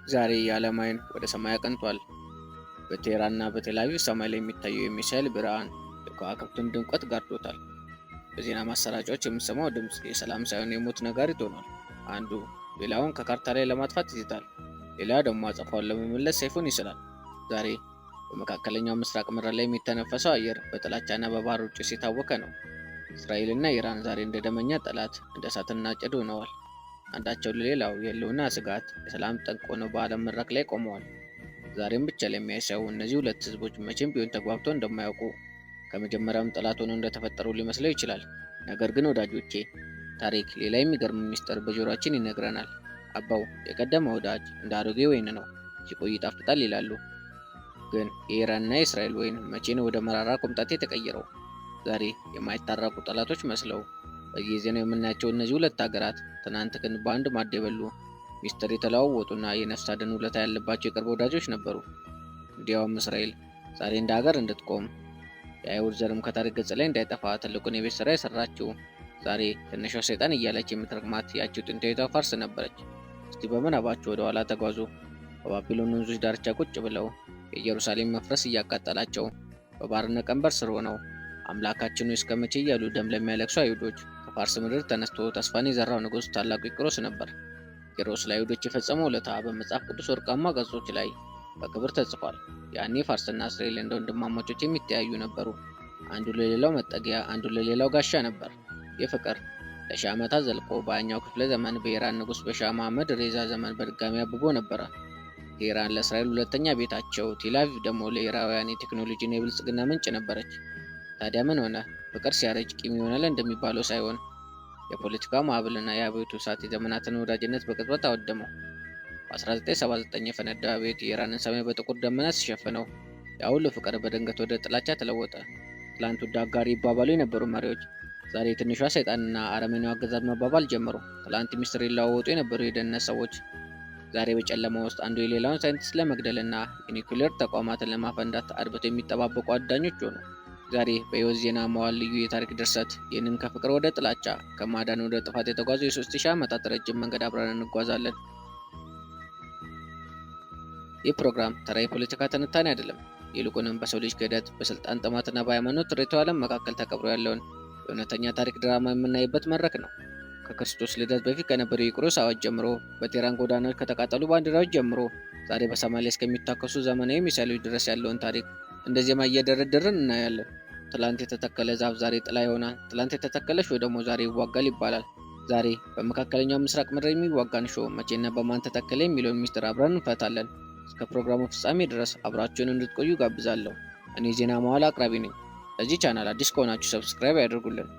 ዛሬ የዓለም ዓይን ወደ ሰማይ አቅንቷል። በቴህራንና በቴል አቪቭ ሰማይ ላይ የሚታየው የሚሳኤል ብርሃን የከዋክብትን ድምቀት ጋርዶታል። በዜና ማሰራጫዎች የምንሰማው ድምፅ የሰላም ሳይሆን የሞት ነጋሪት ሆኗል። አንዱ ሌላውን ከካርታ ላይ ለማጥፋት ይዝታል፣ ሌላው ደግሞ አጸፋውን ለመመለስ ሰይፉን ይስላል። ዛሬ በመካከለኛው ምስራቅ ምድር ላይ የሚተነፈሰው አየር በጥላቻና በባሩድ ጭስ የታወከ ነው። እስራኤልና ኢራን ዛሬ እንደ ደመኛ ጠላት፣ እንደ እሳትና ጭድ ሆነዋል። አንዳቸው ለሌላው የህልውና ስጋት፣ የሰላም ጠንቅ ሆነው በዓለም መድረክ ላይ ቆመዋል። ዛሬም ብቻ ለሚያይ ሰው እነዚህ ሁለት ህዝቦች መቼም ቢሆን ተግባብተው እንደማያውቁ፣ ከመጀመሪያውም ጠላት ሆነው እንደተፈጠሩ ሊመስለው ይችላል። ነገር ግን ወዳጆቼ፣ ታሪክ ሌላ የሚገርም ሚስጥር በጆሮአችን ይነግረናል። አባው የቀደመ ወዳጅ እንደ አሮጌ ወይን ነው፣ ሲቆይ ይጣፍጣል ይላሉ። ግን የኢራንና የእስራኤል ወይን መቼ ነው ወደ መራራ ኮምጣጤ የተቀየረው? ዛሬ የማይታረቁ ጠላቶች መስለው በየዜናው የምናያቸው እነዚህ ሁለት ሀገራት ትናንት ግን በአንድ ማዕድ የበሉ፣ ሚስጥር የተለዋወጡና የነፍስ አድን ውለታ ያለባቸው የቅርብ ወዳጆች ነበሩ። እንዲያውም እስራኤል ዛሬ እንደ ሀገር እንድትቆም፣ የአይሁድ ዘርም ከታሪክ ገጽ ላይ እንዳይጠፋ ትልቁን የቤት ስራ የሰራችው ዛሬ ትንሿ ሰይጣን እያለች የምትረግማት ያቺው ጥንታዊቷ ፋርስ ነበረች። እስቲ በምናባችሁ ወደ ኋላ ተጓዙ። በባቢሎን ወንዞች ዳርቻ ቁጭ ብለው፣ የኢየሩሳሌም መፍረስ እያቃጠላቸው፣ በባርነት ቀንበር ስር ሆነው አምላካችን ሆይ እስከ መቼ እያሉ ደም ለሚያለቅሱ አይሁዶች ከፋርስ ምድር ተነስቶ ተስፋን የዘራው ንጉሥ ታላቁ ቂሮስ ነበር። ቂሮስ ለአይሁዶች የፈጸመው ውለታ በመጽሐፍ ቅዱስ ወርቃማ ገጾች ላይ በክብር ተጽፏል። ያኔ ፋርስና እስራኤል እንደ ወንድማማቾች የሚተያዩ ነበሩ። አንዱ ለሌላው መጠጊያ፣ አንዱ ለሌላው ጋሻ ነበር። ይህ ፍቅር ለሺህ ዓመታት ዘልቆ በ20ኛው ክፍለ ዘመን በኢራን ንጉሥ በሻህ መሐመድ ሬዛ ዘመን በድጋሚ አብቦ ነበረ። ቴህራን ለእስራኤል ሁለተኛ ቤታቸው፣ ቴል አቪቭ ደግሞ ለኢራናውያን የቴክኖሎጂና የብልጽግና ምንጭ ነበረች። ታዲያ ምን ሆነ? ፍቅር ሲያረጅ ቂም ይሆናል እንደሚባለው ሳይሆን የፖለቲካው ማዕበልና የአብዮቱ እሳት የዘመናትን ወዳጅነት በቅጽበት አወደመው። በ1979 የፈነዳው አብዮት የኢራንን ሰማይ በጥቁር ደመና ሲሸፍነው ያ ሁሉ ፍቅር በድንገት ወደ ጥላቻ ተለወጠ። ትላንት ውድ አጋሪ ይባባሉ የነበሩ መሪዎች ዛሬ ትንሿ ሰይጣንና አረመኔው አገዛዝ መባባል ጀመሩ። ትላንት ሚስጥር ይለዋወጡ የነበሩ የደህንነት ሰዎች ዛሬ በጨለማ ውስጥ አንዱ የሌላውን ሳይንቲስት ለመግደልና የኒውክሌር ተቋማትን ለማፈንዳት አድብተው የሚጠባበቁ አዳኞች ሆኑ። ዛሬ በሕይወት ዜና መዋዕል ልዩ የታሪክ ድርሰት ይህንን ከፍቅር ወደ ጥላቻ፣ ከማዳን ወደ ጥፋት የተጓዘው የ3000 ዓመታት ረጅም መንገድ አብረን እንጓዛለን። ይህ ፕሮግራም ተራ የፖለቲካ ትንታኔ አይደለም። ይልቁንም በሰው ልጅ ክህደት፣ በስልጣን ጥማትና በሃይማኖት ርዕዮተ ዓለም መካከል ተቀብሮ ያለውን የእውነተኛ ታሪክ ድራማ የምናይበት መድረክ ነው። ከክርስቶስ ልደት በፊት ከነበረው የቂሮስ አዋጅ ጀምሮ፣ በቴህራን ጎዳናዎች ከተቃጠሉ ባንዲራዎች ጀምሮ፣ ዛሬ በሰማይ ላይ እስከሚታከሱ ዘመናዊ ሚሳይሎች ድረስ ያለውን ታሪክ እንደ ዜማ እየደረደርን እናያለን። ትላንት የተተከለ ዛፍ ዛሬ ጥላ ይሆናል፣ ትላንት የተተከለ ሾህ ደግሞ ዛሬ ይዋጋል ይባላል። ዛሬ በመካከለኛው ምስራቅ ምድር የሚዋጋን ሾህ መቼና በማን ተተከለ የሚለውን ሚስጥር አብረን እንፈታለን። እስከ ፕሮግራሙ ፍጻሜ ድረስ አብራችሁን እንድትቆዩ ጋብዛለሁ። እኔ ዜና መዋዕል አቅራቢ ነኝ። ለዚህ ቻናል አዲስ ከሆናችሁ subscribe ያድርጉልን።